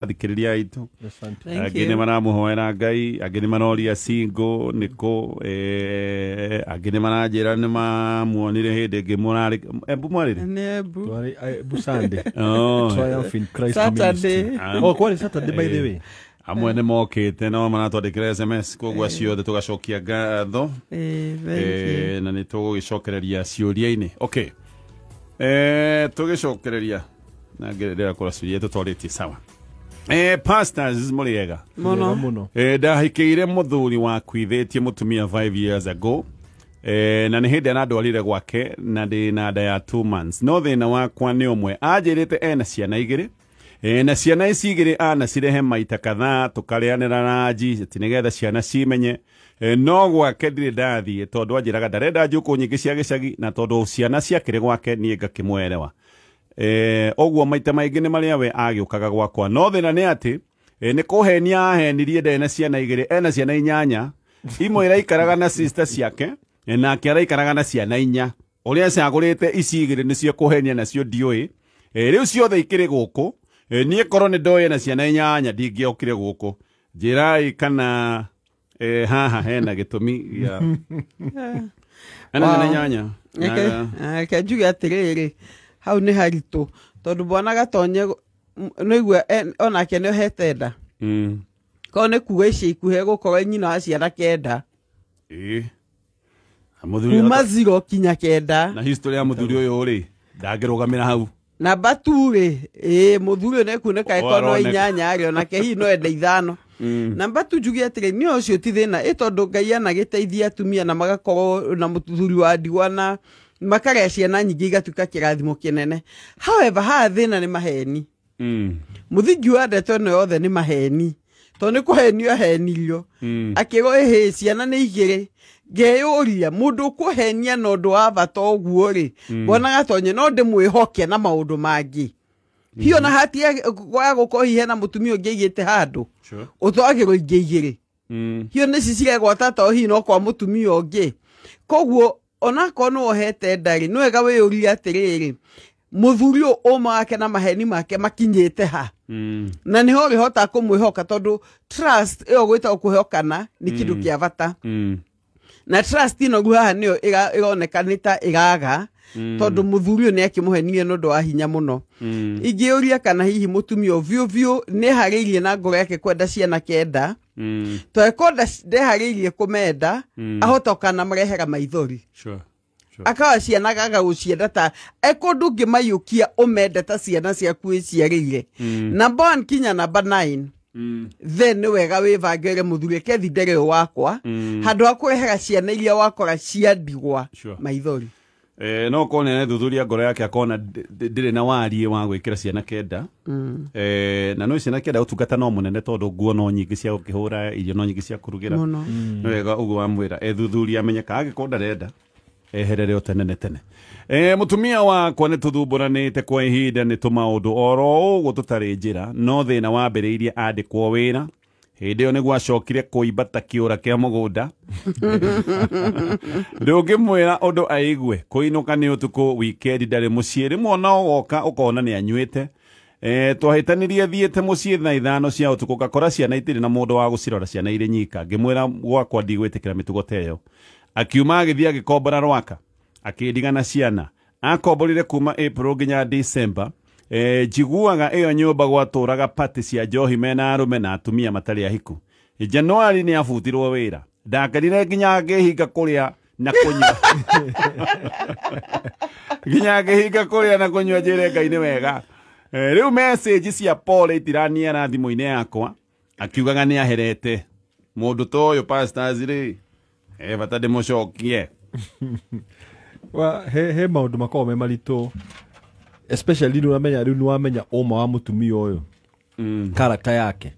Athikĩrĩria aitũ. Asante. Thank Angĩ nĩ you. maramũhoera Ngai, angĩ nĩ maroria single nĩkũ, angĩ nĩ maranjĩra nĩ mamuonire hĩndĩ ĩngĩ mũrarĩ Embu mwarĩrĩ. Nĩ Embu. Twarĩ Embu Sunday. Oh. Triumph in Christ Saturday. Ministry. Ah. Oh, kwarĩ Saturday, by the way. Amwe nĩ mokĩte no maratwandĩkĩra SMS, koguo acio othe tũgacokia ngatho. Thank you. Na nĩ tũgũgĩcokereria ciũria-inĩ. Okay, tũgĩcokereria na ngĩrĩra kũra ciũria tũtwarĩtie sawa. Pastors, mũrĩ ega? Mũno. Wega mũno. Ndahikĩire mũthuri wakuithĩtie mũtumia 5 years ago, na nĩ hĩndĩ arandwarire gwake na ndĩ na nda ya 2 months, no thĩna wakwa nĩ ũmwe. Anjĩrĩte ena ciana igĩrĩ, na ciana ici igĩrĩ anacirehe maita kadhaa tũkarĩanĩra ranji atĩ nĩgetha ciana cimenye. No gwake ndirĩ ndathiĩ tondũ anjĩraga ndarenda njũkũ nyingĩ cia gĩcagi, na tondũ ciana ciakĩrĩ gwake niĩ ngakĩmwerewa. Ũguo maita maingĩ nĩ marĩa we agĩũkaga gwakwa, no thĩna nĩ atĩ nĩ kũhenia ahenirie ndarĩ na ciana igĩrĩ, ena ciana inyanya. Imwe iraikaraga na sister ciake, nake araikaraga na ciana inya. Ũrĩa acagũrĩte ici igĩrĩ nĩcio kũhenia nacio ndiũĩ. Rĩu ciothe ikĩrĩ gũkũ. Niĩ korwo nĩ ndoĩ na ciana inyanya ndingĩokire gũkũ. Njĩrai kana haha hena gĩtũmi gĩa ena ciana inyanya. Reke njuge atĩrĩrĩ, hau nĩ haritũ tondũ bwana Gatonye nĩigua onake nĩ ohete nda. Korwo nĩ kuga ici ikuhĩ gũkorwo nyina wa ciana 9. Ĩĩ. Na mũthuri kuma 0 kinya 9. Na history ya mũthuri ũyũ rĩ, ndangĩrũgamĩra hau. Namba 2 rĩ, ĩĩ, mũthuri ũyũ nĩekuoneka ĩkorwo no Aroneka. inyanya rĩ, onake hihi no ende 5. Namba 2 njuge atĩrĩ, niĩ ũcio ti thĩna, ĩ tondũ Ngai anagĩteithia atumia na magakorwo na mũthuri wa ndigwa na makarĩa ciana nyingĩ igatuĩka kĩrathimo kĩnene. However, haha thĩna nĩ maheni. Mũthingi wa ndeto ĩno yothe nĩ maheni, tondũ nĩ kũhenio ahenirio. Akĩrwo ĩhĩ ciana nĩ igĩrĩ. Ngeyũria mũndũ ũkũhenia na ũndũ wa bata ũguo rĩ, mbona Gatonye no ndĩmwĩhoke na maũndũ mangĩ. Hiyo na hati ya gũkorwo hihi hena mũtumia ũngĩ aigĩte handũ. Ũtwagĩrwo ingĩ igĩrĩ. Hiyo nĩci ciregwata to hihi no kwa mũtumia ũngĩ. Koguo onakorwo nĩ wohete nda rĩ, nĩ wega wĩyũrie atĩrĩrĩ, mũthuri ũyũ ũma wake na maheni make makinyĩte ha? Na nĩho ũrĩhota kũmwĩhoka tondũ trust ĩyo gwĩtagwo kwĩhokana nĩ kĩndũ kĩa bata. Na trust ĩno rĩu haha nĩyo ĩroneka nĩ ta ĩraga, tondũ mũthuri ũyũ nĩ akĩmũhenirie nĩ ũndũ wa hinya mũno. Ingĩũria kana hihi mũtumia ũyũ biũ biũ nĩeharĩirie na ngoro yake kwenda ciana 9. Tondũ ndeharĩirie kũmenda, ahota ũkanamũrehera maithori. Sure. Sure. Akawa ciana agaga gũcienda ta ekũndũ ũngĩmaiyũkia ũmende ta ciana ciaku wĩciarĩire. Number 1 kinya number 9. Then nĩ wega wĩbange ũrĩa mũthuri eke ndere ũyũ wakwa. Handũ ha kũrehera ciana iria wakora cia ndigwa maithori. No korwo nĩ arethuthuria ngoro yake akona ndĩrĩ na wariĩ wa gwĩkĩra ciana 9. Na no ciana 9 ũtungata no mũnene tondũ nguo no nyingĩ cia gũkĩhũra, irio no nyingĩ cia kũrugĩra. Mũno. Nĩ wega ũguo wamwĩra ethuthuria amenye kana angĩkorwo ndarenda eherere o tene na tene. Mũtumia wakwa nĩ tũthumbũranĩte kwa ihinda nĩ tũmaũndũ oro ũguo tũtarĩ njĩra, no thĩna wambĩrĩirie andĩkwo wĩra. Hĩndĩ ĩyo nĩguo acokire kũimba ta kĩũra kĩa mũgũnda. Ndũngĩmwĩra ũndũ aigue, kũinũka nĩ ũtukũ, weekend ndarĩ mũciĩ, rĩmwe ona ũgoka ũkona nĩ anyuĩte. Twahĩtanirie thiĩte mũciĩ thaa 5 cia ũtukũ, ngakora ciana itirĩ na mũndũ wa gũcirora, ciana irĩ nyika. Ngĩmwĩra gwakwa ndigwĩtĩkĩra mĩtugo ta ĩyo. Akiuma agĩthiĩ agĩkombora Rwaka, akĩndiga na ciana. Akomborire kuma April nginya December. Njiguaga ĩyo nyũmba gwatũraga party cia njohi mena arũme na atumia matarĩ ahiku. Januari nĩ abutirwo wĩra. Ndakenire nginya ngĩhinga kũrĩa na kũnyua. Nginya ngĩhinga kũrĩa na kũnyua njĩre Ngai nĩ wega. Rĩu message cia Paul itiraniara thimũ-inĩ yakwa, akiugaga nĩ aherete. Mũndũ ta ũyũ pastors rĩ, bata ndĩmũcokie. Wa, he maũndũ makoragwo me maritũ, especially rĩu ũramenya, rĩu nĩwamenya ũma wa mũtumia ũyũ. Character yake.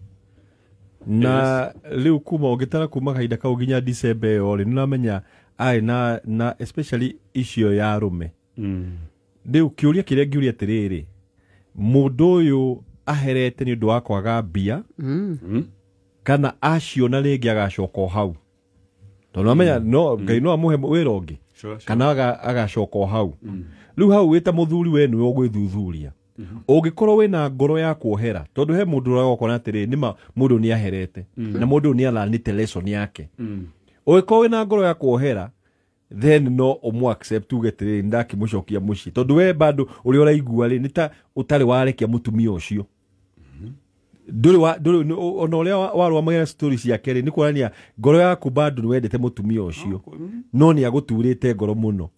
Na rĩu kuma ũngĩtara kuma kahinda kau nginya December ĩyo rĩ, nĩũramenya arĩ na especially icio ya arũme. Rĩu kĩũria kĩrĩa ngĩũria atĩrĩrĩ, mũndũ ũyũ aherete nĩ ũndũ wa kwaga mbia, kana aciona rĩngĩ agacoka o hau? Tondũ amenya, no, Ngai no amũhe wĩra ũngĩ. Sure, sure. Kana agacoka o hau. Rĩu hau wĩ ta mũthuri we nĩwe ũgwĩthuthuria. Ũngĩkorwo wĩna ngoro ya kuohera, tondũ he mũndũ ũragokora atĩrĩ, nĩma mũndũ nĩ aherete na mũndũ nĩ alanĩte lesson yake. Ũngĩkorwo wĩna ngoro ya kuohera, then no ũmũ accept uge atĩrĩrĩ, ndakĩmũcokia mũciĩ, tondũ we bado ũrĩa ũraigua rĩ, nĩ ta ũtarĩ warekia mũtumia ũcio. Ndũrĩ ona ũrĩa warũamagĩra story ciake rĩ, nĩ kuonania ngoro yaku bado nĩ wendete mũtumia ũcio, no nĩ agũturĩte ngoro mũno.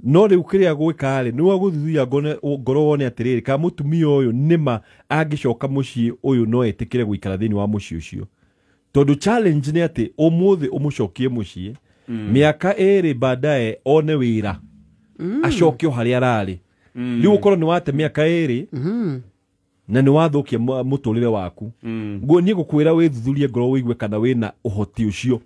No rĩu kĩrĩa gwĩka rĩ, nĩ wagũthuthuria ngoro wone atĩrĩrĩ, kana mũtumia ũyũ nĩma angĩcoka mũciĩ ũyũ no etĩkĩre gũikara thĩinĩ wa mũciĩ ũcio. Tondũ challenge nĩ atĩ ũmũthĩ ũmũcokie mũciĩ, mĩaka 2 baadaye one wĩra, acokio harĩa ararĩ. Rĩu ũkorwo nĩ wate mĩaka 2 na nĩ wathũkia mũtũrĩre waku. Nguo niĩ ngũkwĩra wĩthuthurie ngoro ũigue kana wĩna ũhoti ũcio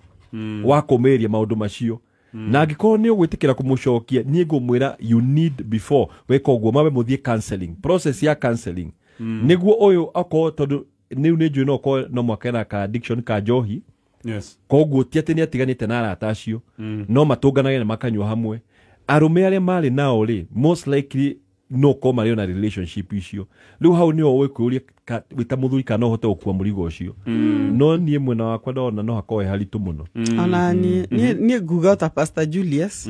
wa kũmĩrĩria maũndũ macio. Na angĩkorwo nĩ ũgwĩtĩkĩra kũmũcokia, niĩ ngũmwĩra you need before weka ũguo mabe mũthiĩ counseling, process ya counseling, nĩguo ũyũ akorwo, tondũ nĩu nĩ njũĩ no ũkorwo no mwaka ena ka addiction ka njohi. Yes. Koguo ti atĩ nĩ atiganĩte na arata acio, no matũnganage na makanyua hamwe. Arũme arĩa marĩ nao rĩ, most likely no korwo marĩ ona relationship icio. Rĩu hau nĩho ũkwĩũria wĩ ta mũthuri kana no ũhote gũkua mũrigo ũcio. No niĩ mwena wakwa ndona no hakorwo he haritũ mũno. Ona niĩ nguga ta Pastor Julius,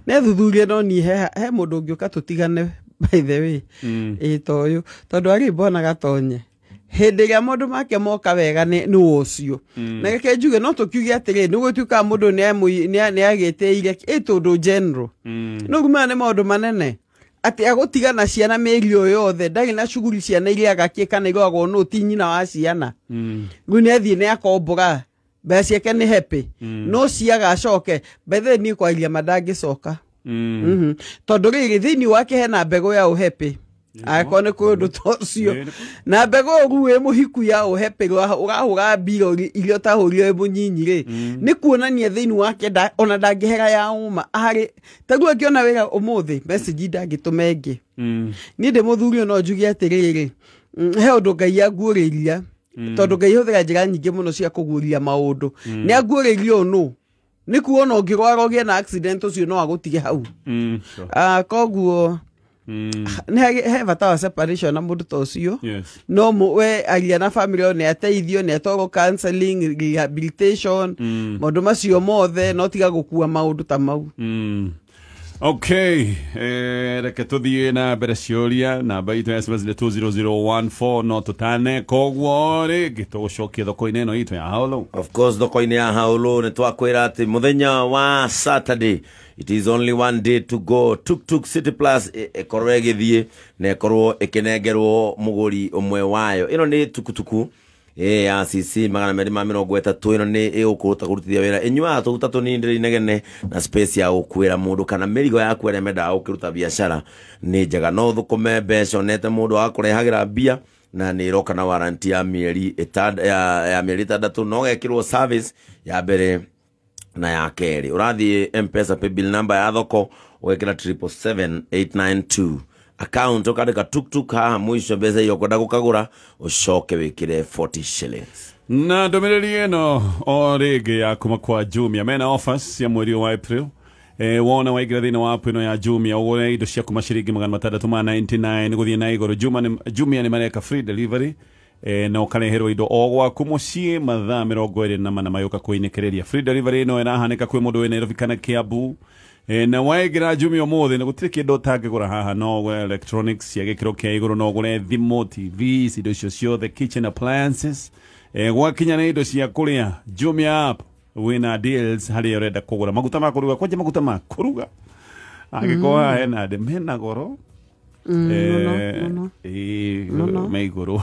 nĩ thuthurie, no niĩ he mũndũ ũngĩũka tũtigane, by the way, ĩ ta ũyũ, tondũ arĩ mbona gatonye hĩndĩ ĩrĩa maũndũ make moka wega nĩ ũcio. Na reke njuge no tũkiuge atĩrĩ, nĩ gũtuĩkaga mũndũ nĩ agĩtĩire ĩ tondũ general no rumana nĩ maũndũ manene atĩ agũtigana ciana mĩeri o yothe, ndarĩ na cuguri, ciana irĩaga kĩ kana iroragwo nũ, ti nyina wa ciana. Rĩu nĩ athiĩ nĩ akombora mbeca ciake, nĩ happy, no ciaga acoke. By the way, niĩ kwaria ma ndangĩcoka. Tondũ rĩrĩ thĩinĩ wake hena mbegũ ya ũhappy, angĩkorwo nĩ kũrĩ ũndũ ta ũcio, na mbegũ ĩyo rĩu wĩ mũhiku ya ũhappy, ũrahũra mbiro iria ũtahũrire wĩ mũnyinyi rĩ, nĩ kuonania thĩinĩ wake ona ndangĩhera ya ũma harĩ ta rĩu angĩona wĩra ũmũthĩ, message ndangĩtũma ĩngĩ. Niĩ ndĩ mũthuri ũyũ no njuge atĩrĩrĩ, he ũndũ Ngai anguũrĩria, tondũ Ngai hũthĩra njĩra nyingĩ mũno cia kũguũria maũndũ. Nĩ anguũrĩirie ũũ nũ nĩ kuona ũngĩrwara ũgĩe na accident ũcio no agũtige hau. Koguo nĩ he bata wa separation na mũndũ ta ũcio. No we aria na family ĩyo, nĩ ateithio, nĩ atwarwo counseling, rehabilitation, maũndũ macio mothe, no tiga gũkua maũndũ ta mau. Okay, reke tũthiĩ na mbere ciũria. Namba itũ ya SMS nĩ 20014, no tũtane koguo rĩngĩ tũgũcokia thoko-inĩ ĩno itũ ya Haulu. Of course, thoko-inĩ ya Haulu nĩ twakwĩra atĩ mũthenya wa Saturday, it is only one day to go, Tuk Tuk City Plus ĩkorwo ĩgĩthiĩ na ĩkorwo ĩkĩnengerwo mũgũri ũmwe wayo. Ĩno nĩ tukutuku ya CC 230. Ĩno nĩ ĩgũkũhota kũrutithia wĩra, ĩnyuaga tũguta tũnini, ndĩrĩ inegene, na space ya gũkuĩra mũndũ kana mĩrigo yaku arĩa mendaga gũkĩruta biacara nĩ njega. No ũthũkũme mbeca onete mũndũ wa kũrehagĩra mbia, na nĩ ĩroka na warranty ya mĩeri ya mĩeri 6, no gekĩrwo service ya mbere na ya kerĩ. Ũrathiĩ Mpesa paybill number ya thoko, ũgekĩra 777892, account ũkandĩka tuktuk haha mũico, mbeca iria ũkwenda gũkagũra, ũcoke wĩkĩre 40 shillings. Na ndũmĩrĩri ĩno o rĩngĩ ya kuma kwa Jumia, mena offers cia mweri wa April. Wona waingĩra thĩinĩ wa app ĩno ya Jumia, ũgũre indo cia kuma ciringi 699 gũthiĩ na igũrũ, Jumia nĩ mareka free delivery, na ũkareherwo indo o gwaku mũciĩ mathaa 24 mayũka kwĩnĩkĩrĩria. Free delivery ĩno ĩrahanĩka kwĩ mũndũ wĩ Nairobi kana Kiambu. Na waingĩra Jumia ũmũthĩ, na gũtirĩ kĩndũ ũtangĩgũra haha. No ũgũre electronics cia gĩkĩro kĩa igũrũ, no ũgũre thimũ, TVs, indo icio ciothe, kitchen appliances. Gwakinya nĩ indo cia kũrĩa, Jumia app wĩna deals harĩa ũrenda kũgũra maguta ma kũruga, kwanja maguta ma kũruga angĩkorwo haha hena ndĩ mena goro. Mũno, mũno. Me igũrũ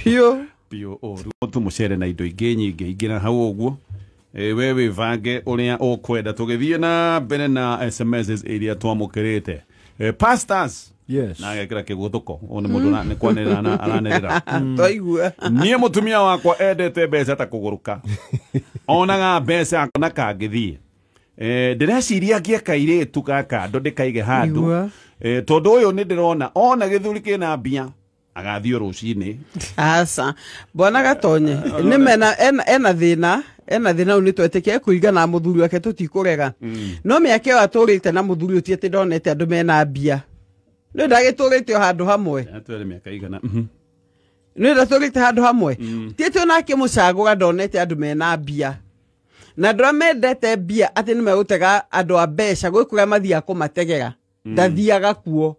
biũ. Biũ ũru tu mũcere na indo ingĩ nyingĩ ingĩra hau ũguo. We wĩbange ũrĩa ũkwenda. Tũgĩthiĩ na mbere na SMS iria twamũkĩrĩte, pastors. Yes. Na agekĩra kĩgũthũko, ũyũ nĩ mũndũ nĩ kwanĩrĩra aranĩrĩra. Twaigua. Niĩ mũtumia wakwa endete mbeca ta kũgũrũka, onaga mbeca na kangĩthiĩ. Ndĩreciria ngĩe kairĩtu gaka ndo ndĩkaige handũ. Igua. Tondũ ũyũ nĩ ndĩrona ona gĩthuri kĩna mbia agathiĩ o rũcinĩ. Aca, bwana Gatonye nĩ mena ena thĩna, ena thĩna ũyũ nĩ twetĩkia kũringana na mũthuri wake, tũtikũrega, no mĩaka ĩyo atũrĩte na mũthuri ũyũ ti atĩ ndonete andũ mena mbia. Nĩ ndagĩtũrĩte o handũ hamwe. Atwere mĩaka igana. Nĩ ndatũrĩte handũ hamwe. Ti atĩ onake mũcagũra ndonete andũ mena mbia. Na andũ arĩa mendete mbia atĩ nĩ megũtega andũ a mbeca gwĩ kũrĩa mathiaga kũmategera. Ndathiaga kuo.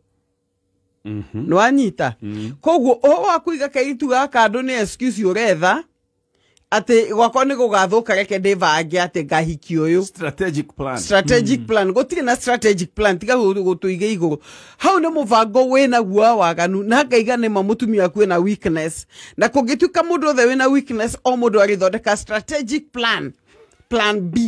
Nĩ wanyita. Koguo ũhoro wa kũiga kairĩtu gaka andũ nĩ excuse ũretha atĩ gwakwa nĩ gũgathũka reke ndĩbange atĩ ngahiki ũyũ. Strategic plan. Strategic plan. Gũtirĩ na strategic plan tiga gũtũiga igũrũ. Hau nĩ mũbango wĩna guoya waganu na ngaiga nĩma mũtumia waku wĩna weakness. Na kũngĩtuĩka mũndũ othe wĩna weakness o mũndũ arĩthondeka strategic plan. Plan B.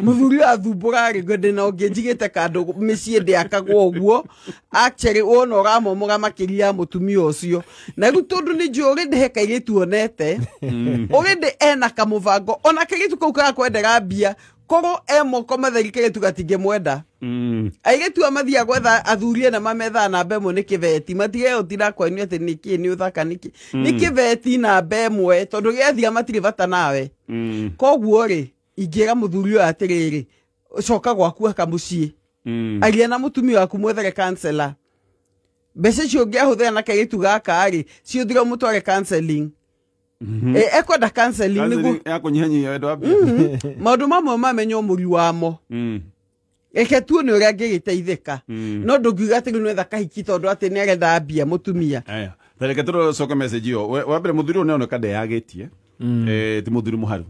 Mũthuri athumbũra rĩ ngwende na ũngĩ njigĩte kandũ mĩciĩ ndĩakagwo ũguo. Actually wona ũramomora makĩria ya mũtumia ũcio. Na rĩu tondũ nĩ njũĩ already he kairĩtu onete, already ena kamũbango, ona kairĩtu kau karakwendera mbia, korwo e moko matheri kairĩtu gatingĩmwenda. Airĩtu aya mathiaga gwetha athuri ena mamethaga namba ĩmwe nĩ kĩbeti, matigeo tirakwanio atĩ nĩkĩ nĩ ũthaka nĩkĩ. Nĩ kĩbeti namba ĩmwe tondũ gĩathira matirĩ bata nawe. Koguo rĩ, ingĩra mũthuri ũyũ atĩrĩrĩ, coka gwaku aka mũciĩ. Aria na mũtumia waku mwethere counselor. Mbeca icio ũngĩahũthĩra na kairĩtu gaka rĩ, ciũthire ũmũtware counseling. Ekwenda counseling nĩguo ya kũnyihanyihia wendo wa mbia. Maũndũ mamwe mamenywo mũri wamo. Reke tuone ũrĩa angĩgĩteithĩka. No ndũngiuga atĩ rĩu nĩwetha kahiki tondũ atĩ nĩ arenda mbia mũtumia. Aya. Ta reke tũcoke message ĩyo. Wa mbere mũthuri ũyũ nĩoneka ndeyagĩtie. Ti mũthuri mũharu.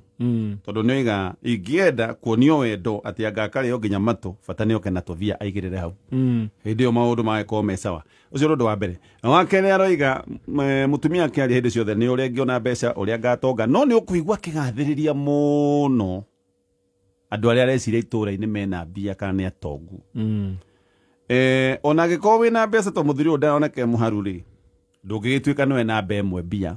Tondũ nĩoiga ingĩenda kuonio wendo atĩ anga akarĩo nginya matũ bata nĩoke na tũbia aigĩrĩre hau. Hĩndĩ ĩyo maũndũ magĩkorwo me sawa. Ũcio nĩ ũndũ wa mbere. Na wa kerĩ aroiga mũtumia akĩaria hĩndĩ ciothe nĩ ũrĩa angĩona mbeca ũrĩa ngatonga no nĩ ũkũigua akĩgathĩrĩria mũno andũ arĩa areciria itũũra-inĩ mena mbia kana nĩ atongu. Ona angĩkorwo wĩna mbeca to mũthuri ũyũ ndaroneka e mũharu rĩ, ndũngĩgĩtuĩka nĩwe namba ĩmwe mbia.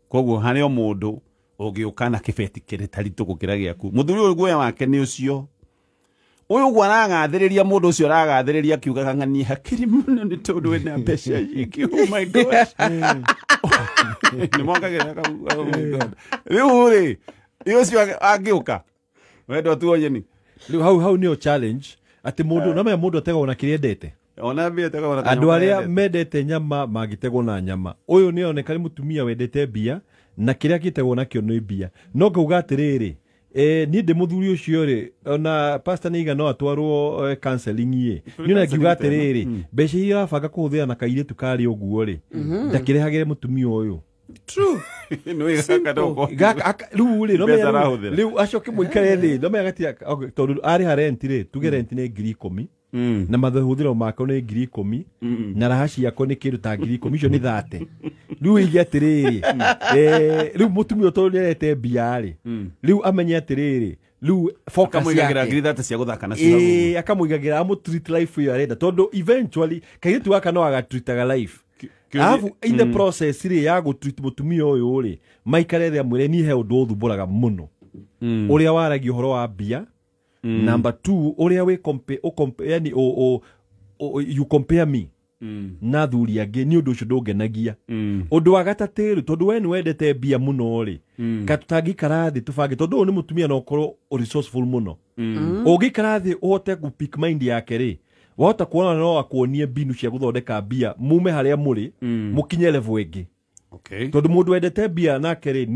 Koguo harĩ o mũndũ ũngĩũka na kĩbeti kĩrĩ taritũ gũkĩra gĩaku. Mũthuri ũyũ guoya wake nĩ ũcio. Ũyũ ũguo aragathĩrĩria mũndũ ũcio aragathĩrĩria akiugaga ng'ania hakiri mũno nĩ tondũ wĩna mbeca nyingĩ. Oh my God. Nĩ mongagĩrĩra kau, oh my God. Rĩu rĩ, ũcio angĩũka wendo tuonyeni. Rĩu hau nĩyo challenge atĩ mũndũ na mũndũ ategagwo na kĩrĩa endete. Ona mbia ategagwo na andũ arĩa mendete nyama mangĩtegwo na nyama. Ũyũ nĩ oneka nĩ mũtumia wendete mbia na kĩrĩa gĩtegwo nakĩo nĩ mbia. No ngauga atĩrĩrĩ, niĩ ndĩ mũthuri ũcio rĩ, ona pastor nĩ aiga no atwarwo counseling ĩ. Niĩ ona ngiuga atĩrĩrĩ, mbeca iria arabanga kũhũthĩra na kairĩtu karĩ ũguo rĩ, ndakĩrehagĩre mũtumia ũyũ. True. Rĩu rĩ, rĩu acoke mũikare thĩ, no menya gatirĩ, tondũ arĩha rent rĩ, tuge rent nĩ 10,000. Na mahũthĩro mako nĩ 10,000 na raha ciako nĩ kĩndũ ta 10,000 icio nĩ 30. Rĩu ige atĩrĩrĩ, rĩu mũtumia tondũ nĩarete mbia rĩ, rĩu amenye atĩrĩrĩ, rĩu focus akamũigagĩra yake 30,000 cia gũthaka nacio. Akamũigagĩra amũtreat life ĩyo arenda tondũ eventually kairĩtu gaka no agatreataga life. Alafu in the process rĩ ya gũtreat mũtumia ũyũ rĩ, maikare thĩ amwĩre niĩ he ũndũ ũthumbũraga mũno. Ũrĩa waragia ũhoro wa mbia. Number 2, ũrĩa wĩ compare, yani you compare me na athuri angĩ nĩ ũndũ ũcio ndũngenagia. Ũndũ wa gatatũ rĩ, tondũ we nĩ wendete mbia mũno rĩ, ka tũtangĩikara thĩ tũbange, tondũ ũyũ nĩ mũtumia na ũkorwo resourceful mũno. Ũngĩikara thĩ ũhote gũ pick mind yake rĩ, wahota kuona no akuonie mbinu cia gũthondeka mbia mume harĩa mũrĩ, mũkinye level ĩngĩ. Tondũ mũndũ wendete mbia nake rĩ,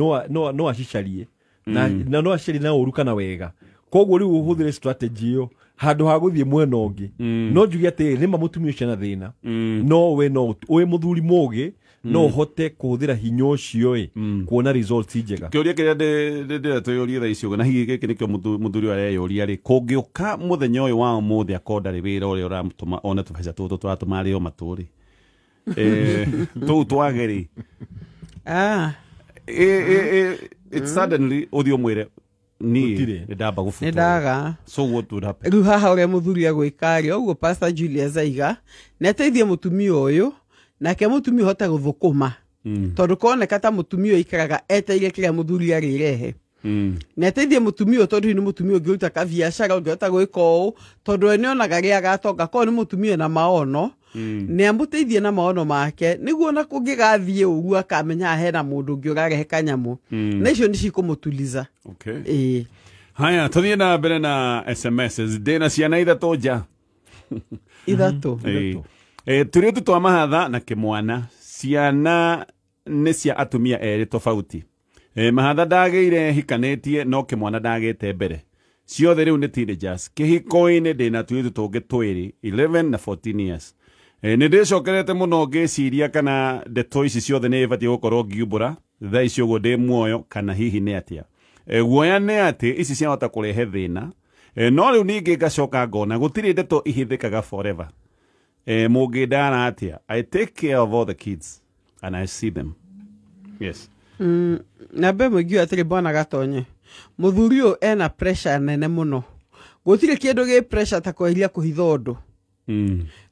no acicarie. Na no acicarie na ũru kana wega. Koguo rĩu ũhũthĩre strategy ĩyo handũ ha gũthiĩ mwena ũngĩ. No njuge atĩ nĩma mũtumia ũcio ena thĩna. No we no wĩ mũthuri mũgĩ, no ũhote kũhũthĩra hinya ũcio ĩ, kuona results njega. Kĩũria kĩrĩa ndĩrenda twĩyũrie thaa ici ũguo, na hihi gĩkĩ nĩkĩo mũthuri ũyũ areyũria rĩ, kũngĩũka mũthenya ũyũ wa ũmũthĩ akorwo ndarĩ wĩra ũrĩa ũramũtũma one tũbeca tũtũ tũratũma arĩo matũ rĩ. Tũu twage rĩ. It suddenly ũthiĩ ũmwĩre niĩ nĩndamba gũbutwo. Nĩndaga. So what would happen? Rĩu haha ũrĩa mũthuri agwĩka rĩ, ũguo Pastor Julius aiga, nĩ ateithie mũtumia ũyũ, nake mũtumia ũhote gũthũkũma. Tondũ koneka ta mũtumia ũyũ aikaraga etereire kĩrĩa mũthuri arĩrehe. Nĩ ateithie mũtumia ũyũ tondũ nĩ mũtumia ũngĩruta kabiacara, ũngĩhota gwĩka ũũ, tondũ we nĩonaga rĩrĩa agatonga, korwo nĩ mũtumia na maono, nĩ amũteithie na maono make, nĩguo ona kũngĩgathiĩ ũguo akamenya hena mũndũ ũngĩ ũrarehe kanyamũ. Na icio nĩ cikũmũtuliza. Haya, tũthiĩ na mbere na SMS. Ndĩna ciana ithatũ nja. Ithatũ. Tũirĩtu twa mahatha na kĩmwana ciana nĩ cia atumia erĩ tofauti. Mahatha ndagĩire hikanĩtie no kĩmwana ndagĩte mbere. Ciothe rĩu nĩ teenagers. Kĩhiko-inĩ ndĩna tũirĩtu tũngĩ twĩrĩ 11 na 14 years. Nĩ ndĩcokerete mũno ngĩciria kana ndeto ici ciothe nĩ ibatiĩ gũkorwo ngiumbũra thaa ici ũguo ndĩ muoyo kana hihi nĩ atĩa. Guoya nĩ atĩ ici ciahota kũrehe thĩna. No rĩu ningĩ ngacoka ngona gũtirĩ ndeto ihithĩkaga forever. Mũngĩndara atĩa? I take care of all the kids and I see them. Yes. Namba ĩmwe ingiuga atĩrĩ bwana Gatonye, mũthuri ũyũ ena pressure nene mũno. Gũtirĩ kĩndũ gĩ pressure ta kweheria kũhitha ũndũ.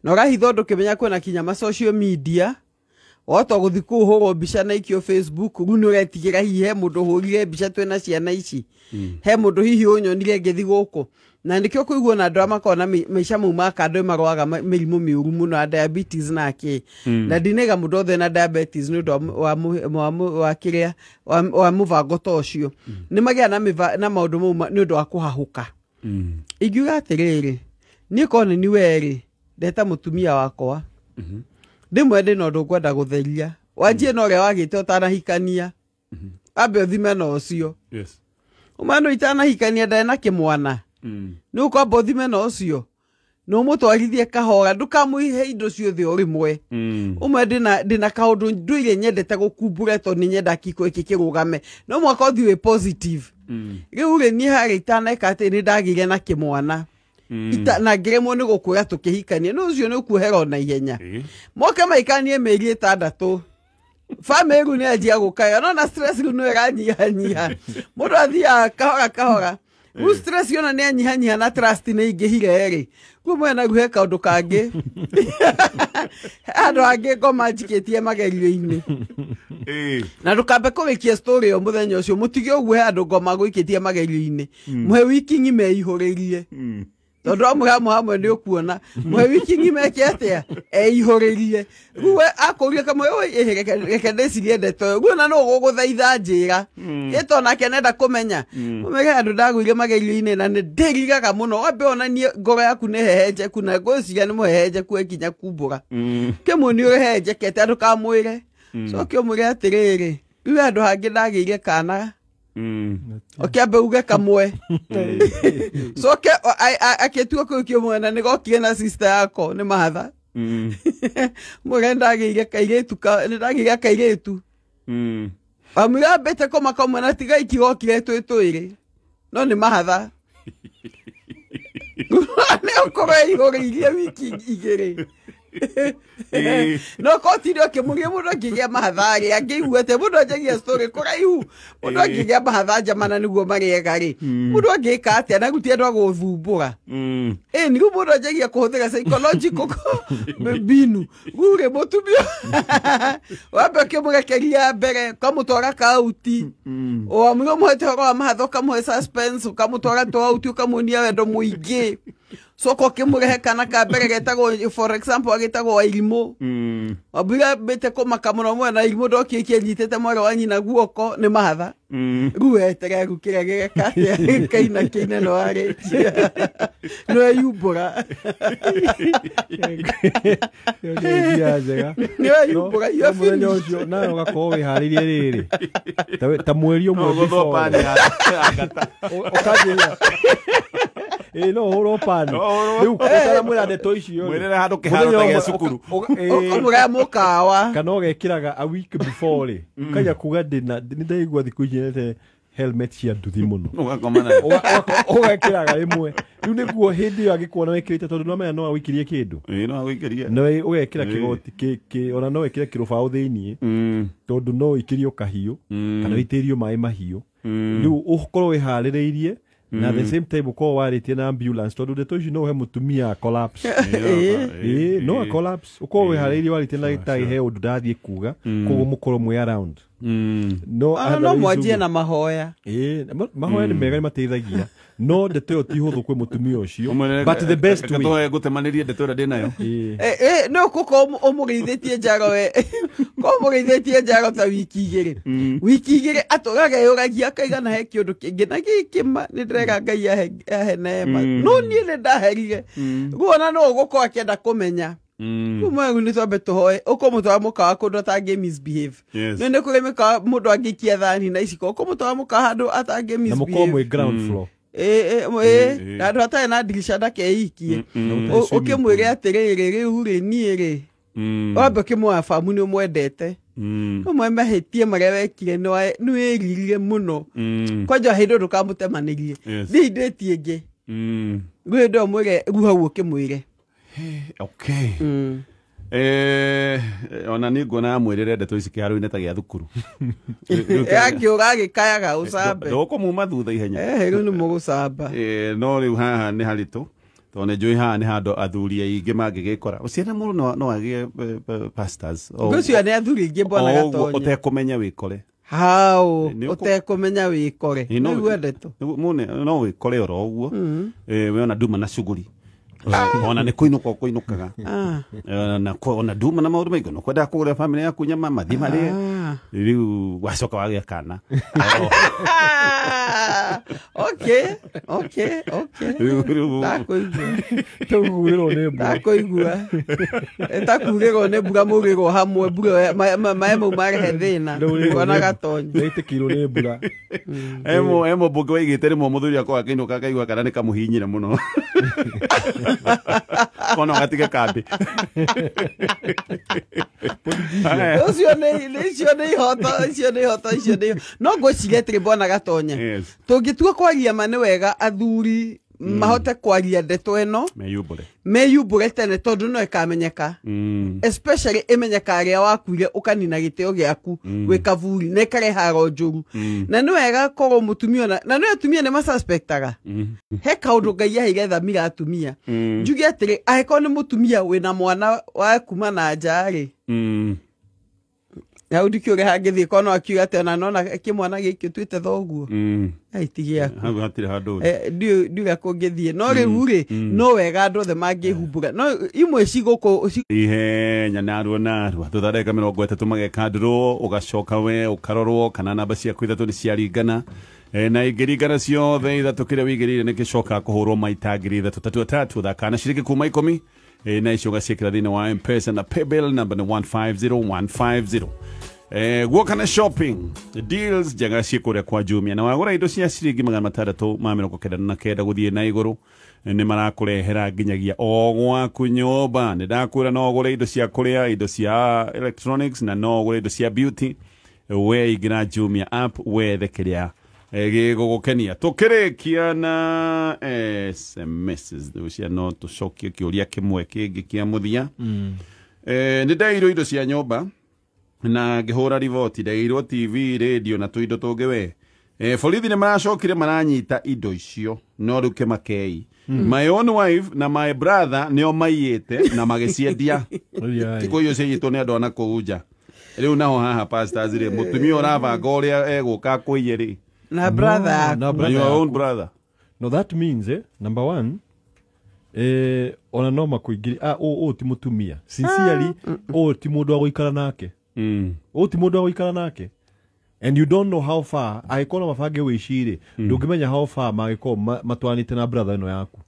Na ũrahitha ũndũ ũkĩmenya kwĩna kinya ma social media, wahota gũthiĩ kũhũrwo mbica na ikio Facebook, rĩu nĩ ũretigĩra hihi he mũndũ ũhũrire mbica twĩna ciana ici, he mũndũ hihi ũnyonire ngĩthiĩ gũkũ. Na nĩkĩo kũigua na andũ arĩa makoragwo na maica mau ma kando marwaraga mĩrimũ mĩũru mũno ya diabetes na kĩ. Na ndinaiga mũndũ othe na diabetes nĩ ũndũ wa kĩrĩa, wa mũbango ta ũcio. Nĩ magĩaga na maũndũ mau nĩ ũndũ wa kũhahũka. Ingiuga atĩrĩrĩ, niĩ korwo nĩ niĩ werĩ, ndeta mũtumia wakwa. Ndĩmwe ndĩna ũndũ ngwenda gũtheria. Wanjie na ũrĩa wagĩte ũtanahikania. Ambe ũthime na ũcio. Yes. Ũmano itanahikania ndarĩ na kĩmwana. Nĩ ũkwamba ũthime na ũcio. Na ũmũtwarithie kahora, ndũkamũhe indo ciothe o rĩmwe. Ũmwe ndĩna kaũndũ ndũire nyendete gũkumbũra tondũ nĩ nyendaga kĩhiko gĩkĩ kĩrũgame. No mũhaka ũthiĩ wĩ positive. Rĩu rĩ, niĩ harĩa itaneka atĩ nĩ ndagĩire na kĩmwana. Na ngĩremwo nĩ gũkwĩra tũkĩhikanie, no ũcio nĩ ũkuohera ona ihenya. Moke maikanie mĩeri 6. Famĩlĩ rĩu nĩ yanjia gũkaya, no na stress rĩu nĩ ĩranyihanyiha. Mũndũ athiaga kahora kahora. Rĩu stress yona nĩ yanyihanyiha na trust nĩ ingĩhire rĩ. Rĩu mwena rĩu he kaũndũ kangĩ. Andũ angĩ ngoma njikĩtie magerio-inĩ. Na ndũkambe kũrĩkia story ĩyo mũthenya ũcio, mũtige ũguo he andũ ngoma gũikĩtie magerio-inĩ. Mũhe wiki ng'ima eihũrĩrie. Tondũ amwe hamwe nĩ ũkuona. Mũhe wiki ng'ima eke atĩa? Eihũrĩrie. Rĩu we akũria kamwe, oi, reke ndĩcirie ndeto ĩyo. Rĩu ona no ũgũgũthaitha njĩra. Ĩ to nake nenda kũmenya. Ũmere andũ ndagũire magerio-inĩ na nĩ ndĩriraga mũno. Wambe onanie ngoro yaku nĩ hehenjeku na ngwĩciria nĩ mũhehenjeku ekinya kumbũra. Kĩmwe nĩ ũhehenjekete andũ kamwĩre. Coke ũmwĩre atĩrĩrĩ, rĩu handũ hangĩ ndagĩire kana. Ũkĩambe uge kamwe. Coke akĩtua kũu kĩmwe na nĩgokire na sister yako nĩ mahatha. Mwĩre ndagĩire kairĩtu nĩ ndagĩire kairĩtu. Wamwĩra ambĩte kũmaka ũmwe na tiga ikigokire twĩ twĩrĩ. No nĩ mahatha. Nĩ ũkorwo ĩihũrĩirie wiki 2. No kotire ũkĩmũria mũndũ angĩgĩa mahatha rĩ, angĩigua atĩa? Mũndũ anjagia story kũraihu. Mũndũ angĩgĩa mahatha njamana nĩguo marĩega rĩ, mũndũ angĩka atĩa? Na rĩu ti andũ a gũthumbũra. Ĩ, nĩguo mũndũ anjagia kũhũthĩra psychological mbinu. Rĩu rĩ, mũtumia wambe ũkĩmũrekeria mbere, ũkamũtwara kauti. Wamwĩra ũmũhete ũhoro wa mahatha, ũkamũhe suspense, ũkamũtwara tũauti, ũkamuonia wendo mũingĩ. Coka ũkĩmũrehe kana ka mbere getagwo, for example, agĩtagwo Wairimũ. Wambwĩra ambĩte kũmaka mũno mwena Irimũ ndokie kĩanyitĩte mwarĩ wa nyina guoko nĩ mahatha. Rĩu weterere rĩu kĩrĩa gĩgeka atĩa, kaina kĩine no arĩkia. No eyumbũra. Ĩyo nĩ idea njega. Nĩ weyumbũra, you are No mũthenya finished. ũcio nawe ũgakorwo wĩharĩirie rĩrĩ. Ta mweri ũmwe No gũthwo before. pani ya ngata. Ũkanjĩra. Ĩ, no ũhũrwo pani. No ũhũrwo. Rĩu ũtaramwĩra ndeto icio rĩ. Mwĩrĩre handũ kĩharo ta Mũthenya gĩa ũmwe cukuru. Ũkamũgaya mũkawa. Kana ũgekĩraga a week before rĩ, ũkaiga kuga ndĩna nĩ ndaigua thikũ ici nyendete helmet cia nduthi mũno. Ũgakoma nayo. Ũgekĩraga ĩmwe rĩu nĩguo hĩndĩ ĩyo angĩkuona wĩkĩrĩte tondũ nĩwamenya no agũikĩrie kĩndũ. Ĩ, no agũikĩrie. No ũgekĩra kĩgoti ona no wĩkĩre kĩrũbaũ thĩiniĩ tondũ no ũikĩrio kahiũ kana ũitĩrĩrio maĩ mahiũ. Rĩu ũkorwo wĩharĩrĩirie na the same time ũkorwo warĩtie na ambulance tondũ ndeto ici no ũhe mũtumia collapse. Ĩ, no a collapse ũkorwo wĩharĩrĩirie warĩtie na ndagĩtarĩ he ũndũ ndathiĩ kuga, koguo mũkorwo mwĩ around. No Ona no otherwise mwanjie ũguo. na mahoya. Ĩ, mahoya nĩ mega nĩ mateithagia, no ndeto ĩyo ti hũthũ kwĩ mũtumia ũcio, but the best way. Tũhe ngũtemanĩrie ndeto ĩrĩa ndĩnayo. Ĩ. No kũko ũmũgeithĩtie njaro we ko ũmũgeithĩtie njaro ta wiki 2 wiki 2 atũraga eyũragia akaigana he kĩũndũ kĩngĩ na gĩkĩ ma nĩ ndĩrera Ngai ahe neema no niĩ nĩ ndaherire rĩu ona no ũgũkorwo akĩenda kũmenya. Kuma rĩu nĩ twambe tũhoe ũkũmũtwara mũkawa kũndũ atangĩ misbehave. Yes. Nĩ kũrĩ mĩkawa mũndũ angĩikia thani na iciko ũkũmũtwara mũkawa handũ atangĩ Na mũkorwo misbehave. mwĩ ground floor. Ĩ handũ hatarĩ na ndirica ndakeikie. Ũkĩmwĩre atĩrĩrĩ rĩu rĩ niĩ rĩ wambe ũkĩmwoya bamu nĩ ũmwendete. Ũmwe mahĩtie marĩa wekire nĩ wĩririre mũno. Kwanja hĩndĩ ndũkamũtemanĩrie. Yes. Thiĩ ndĩti ĩngĩ. Rĩu hĩndĩ ĩyo mwĩre rĩu hau ũkĩmwĩre. Okay. Ona nĩ nguona amwĩrĩre ndeto ici kĩharo-inĩ ta gĩa thukuru. Akĩũra agĩkayaga ũcambe. Ndũkũmuma thutha ihenya. Rĩu nĩ mũgũcamba. No rĩu haha nĩ haritũ tondũ nĩ njũĩ haha nĩ handũ athuri aingĩ mangĩgĩkora. Ũciana mũndũ no agĩe pastors. Ngwĩciria nĩ athuri aingĩ mbona Gatonye. Ũtekũmenya wĩkore. Hau ũtekũmenya wĩkore. Nĩguo ndeto. No wĩkore oro ũguo. We ona nduma na cuguri. Ona nĩ kũinũka ũkũinũkaga. Na ona nduma na maũndũ maingĩ no kwendaga kũgũrĩra famĩlĩ yaku nyama mathiĩ marĩe. Rĩu wacoka wagĩa kana. Okay. Ndakũigua. Ndakũigua. Ĩtakurĩrwo nĩ mbura mũrĩrwo hamwe mbura maĩ mau marehe thĩna. Ona Gatonye. Nĩitĩkĩirwo nĩ mbura. Emo mbunge waigĩte rĩmwe mũthuri akwa akĩinũka akaigua kana nĩ kamũhinyire mũno. Kono gatige kambĩ. Ũcio nĩ icio nĩ ihoto icio nĩ ihoto icio nĩ. No ngwĩciria atĩrĩ mbona Gatonye. Tũngĩtua kwaria ma nĩ wega athuri mahote kwaria ndeto ĩno meyumbũre tene tondũ no ĩkamenyeka. Especially ĩmenyeka arĩa wakuire ũkanina gĩtĩo gĩaku wĩ kaburi na ĩkarehe haro njũru. Na nĩ wega korwo mũtumia na nĩ atumia nĩ masuspectaga. He kaũndũ Ngai aheire thamira atumia. Njuge atĩrĩ angĩkorwo nĩ mũtumia wĩna mwana wa kuma na nja rĩ. Hau ndikĩũria hangĩthiĩ korwo no akiuga atĩ ona nona kĩmwana gĩkĩ ũtuĩte thoguo. Aitigia. Hau hatirĩ handũ. Ndiũrĩa kũngĩthiĩ. No rĩu rĩ no wega andũ othe mangĩhumbũra. No imwe cigũkũ ihenya narua narua thutha ndagĩka 30 mageka ndũrũ ũgacoka we ũkarorwo kana namba ciaku ithatũ nĩ ciaringana. Na ingĩringana ciothe ithatũ kĩrĩa wĩigĩrĩire nĩ gĩcokaga kũhũrwo maita 3,333 thaka na ciringi kuma 10 na icio ũgaciĩkĩra thĩinĩ wa M-Pesa na paybill namba nĩ 150150. Guoka na shopping deals njega ciĩ kũrĩa kwa Jumia na wagũra indo cia ciringi 699 gũthiĩ na igũrũ nĩ marakũrehera nginyagia o gwaku nyũmba. Nĩ ndakwĩra no ũgũre indo cia kũrĩa, indo cia electronics na no ũgũre indo cia beauty. We ingĩra Jumia app wethe kĩrĩa gĩgũgũkenia. Tũkĩrĩkia na SMS cia no tũcokie kĩũria kĩmwe kĩngĩ kĩa mũthia. Nĩ ndeirwo indo cia nyũmba na ngĩhũra riboti ndeirwo TV, radio na tũindo tũngĩ we. Borithi nĩ maracokire maranyita indo icio no rĩu kĩmakei. My own wife na my brother nĩo maiyĩte na magĩciendia. Tikũ icio ciaiyĩtwo nĩ andũ a nakũu nja. Rĩu naho haha pastors rĩ mũtumia ũrabanga ũrĩa egũka akũiye rĩ. Na brother. Na brother. Your own brother. No, that means number one, ona no makuingiri o ti mutumia. Sincerely, o ti mundu wa guikara nake. O ti mundu wa guikara nake. And you don't know how far angĩkorwo mabange wĩicirĩ ndũngĩmenya how far mangĩkorwo matwaranĩte na brother ĩno yaku.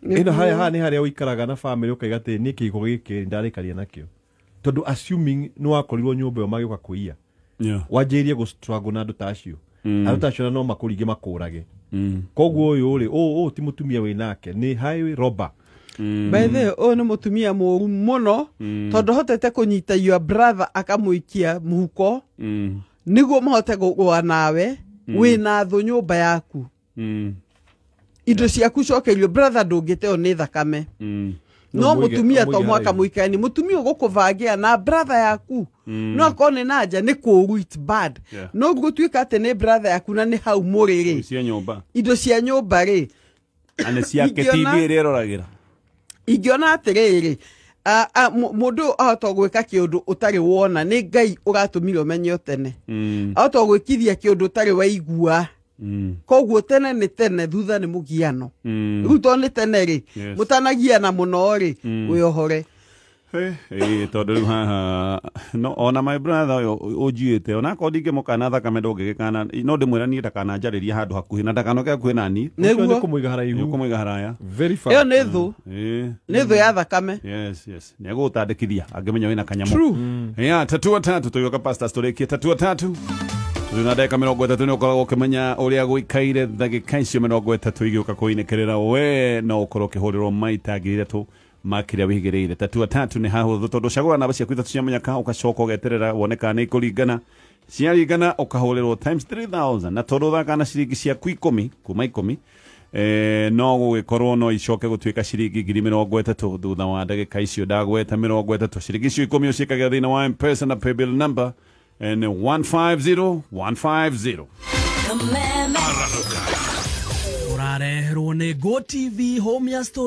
Ĩno harĩa haha nĩ harĩa ũikaraga na family ũkaiga atĩ niĩ kĩhiko gĩkĩ ndarĩkaria nakĩo. Tondũ assuming nĩ wakorirwo nyũmba ĩyo magĩũka kũiya. Wanjĩrĩrie gũ struggle na andũ ta acio. Andũ ta acio no makũringe makũrage. Koguo ũyũ rĩ ũũ ti mũtumia wĩ nake nĩ highway robber. By the way, ũyũ nĩ mũtumia mũũru mũno tondũ hotete kũnyita your brother akamũikia mũhuko nĩguo mahote kũgũa nawe wĩna thũ nyũmba yaku. Indo ciaku cokerio brother ndũngĩteo nĩ thakame. No mũtumia to mwaka mũikani mũtumia ũgũkũbangia na brother yaku no akorwo nĩ na nja nĩ kũũru, it's bad. No gũtuĩka atĩ nĩ brother yaku na nĩ hau mũrĩ rĩ indo cia nyũmba rĩ na ciake TV ĩrĩa ĩroragĩra. Ingĩona atĩrĩrĩ mũndũ ahota gwĩka kĩũndũ ũtarĩ wona nĩ Ngai ũratũmire ũmenye tene. Ahota gwĩkithia kĩũndũ ũtarĩ waigua. Koguo tene nĩ tene thutha nĩ mũgiano. Rĩu to nĩ tene rĩ mũtanagiana mũno rĩ wĩohore. Tondũ rĩu haha no ona my brother ũyũ ũnjiĩte onakorwo ndingĩmũkana thakame ndũngĩgĩkana, no ndĩmwĩra niĩ ndakananjarĩria handũ hakuhĩ na ndakanoke hakuhĩ na niĩ. Nĩguo. Nĩ kũmũiga haraihu. Nĩũkũmũiga haraya. Very far. Ĩyo nĩ thũ. Nĩ thũ ya thakame. Yes, nĩ egũgũtandĩkithia angĩmenya wĩna kanyamũ. True. Ya tatua tatu tũgĩũka pastors tũrĩkie tatua tatu. Tũrĩ na ndagĩka 30, nĩ ũkoragwo ũkĩmenya ũrĩa gũikaire ndagĩka icio 30 igĩũka kũinĩkĩrĩra. We no ũkorwo ũkĩhũrĩrwo maita 3,000 makĩrĩa wĩigĩrĩire. Tatua tatu nĩ hahũthũ tondũ ũcagũra namba ciaku ithatũ cia mũnyaka, ũgacoka ũgeterera wone kana nĩ ikũringana. Ciaringana ũkahũrĩrwo times 3000, na tondũ ũthakaga na ciringi ciaku 10 kuma 10, no gũgĩkorwo no icoke gũtuĩka ciringi 30,000 thutha wa ndagĩka icio ndagweta 30. Ciringi icio 10 ũciĩkagĩra thĩinĩ wa M-Pesa na paybill number nĩ 150150. Ũrareherwo nĩ GoTV Home ya Story.